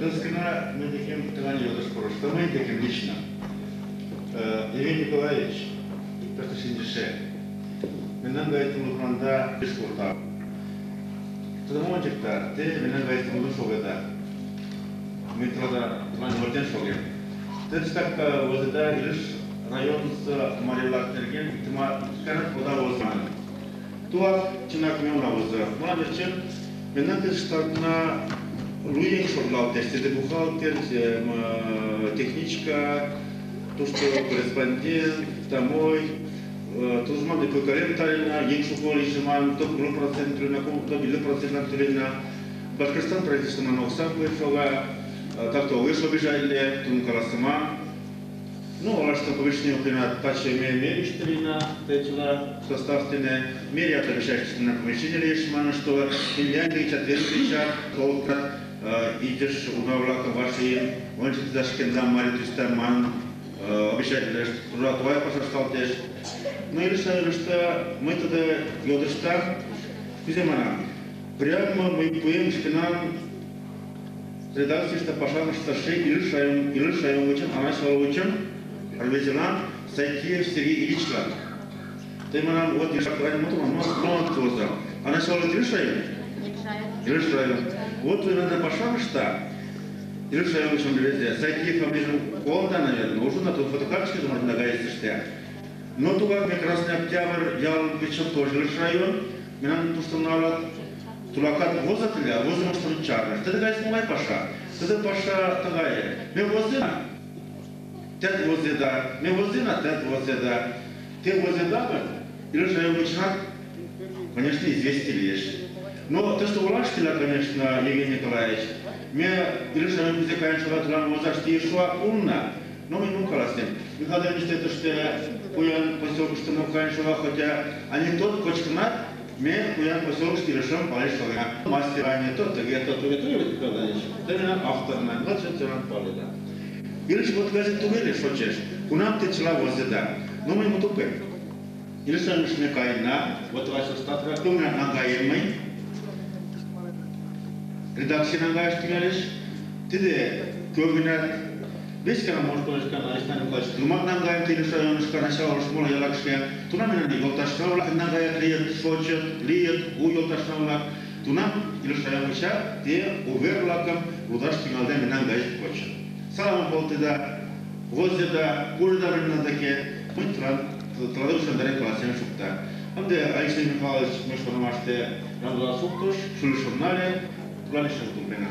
Кызыкына мы таким что мы таким лично. Евгений Николаевич, Петр Менен гайтым лухранда бешкурта. Тыдымончикта, те менен гайтым лухшогеда. Метрода мортен шоген. Тыштак возыда Илыш районысы Марилак терген иканат вода возман. Туак чынак меуна возы. Мына менен кызыштатна луен шоглалтеш, теде бухгалтер, техничка, то, что корреспондент, домой, тузман де талина, ең шукол ишиман, топ процент түрена, топ 50% түрена, Башкортостан правительствоман оксан пойшога, так-то огеш обижали, тун карасыма. Ну, олашта повышение ухина таче ме мериштрина, течла состав тене, меря обещаешь на помещение лишь, что Финляндия ответствия, толка, идешь унавлака ваши, он же зашкенда мари туста ман, обещать, что твоя пошел. Ну или что мы тогда йодышта, куземана, прямо мы пуем шкинан редакции, что пошам шташи или шаем учим, она шла учим, Арвезилан Сайтиев Сергей Ильичлан. Ты нам вот я правильно но тоже. Она шла или шаем? Или шаем. Вот вы надо пошам что? Или шаем учим лезе. Сайтиев фамилию да, наверное, уже на тот фотокарточке можно догадаться, что. Но туга мне Красный Октябрь, я вечер тоже лишь район, меня туштаналат. Тулакат возатля, возимо что чарна. Ты такая смогай паша. Ты паша такая. Ме возина. Тет возеда. Ме возина, тет возеда. Ты возеда, или же я начинать, конечно, известие лишь. Но то, что улаштила, конечно, Евгений Николаевич, мне или же я музыка, конечно, тулан возашти шуа умна, но мы не укаласим. Михаил Иванович, это что куян поселок, что мы, конечно, хотя анекдот кочкнат, ме куян поселок штилешем палеш шога. Мастер анекдот, то то то то то меня автор на вот что паледа. Или вот газет тугели шочеш. Кунам те чла возеда. Но мы ему тупе. Или что мы кайна, вот ваша статра, куна нагаемый. Редакция нагаеш тигалеш. Тиде көгүнә Весь кана может конечно, Александр Николаевич, Лумак нангаем тилеш районышка, начало шмола ялакшка. Туна менен йолташна нангая лиет, шочет, лиет, у йолташна Туна илеш районыча те уверлакам лудаш тигалде менен гайт кочет. Салам болтыда, возеда, курда менен таке, мы традушан даре классен шукта. Ынде Алексей Михайлович мы шонымаште рандула суктуш, шулеш журнале, туланешен тумпена.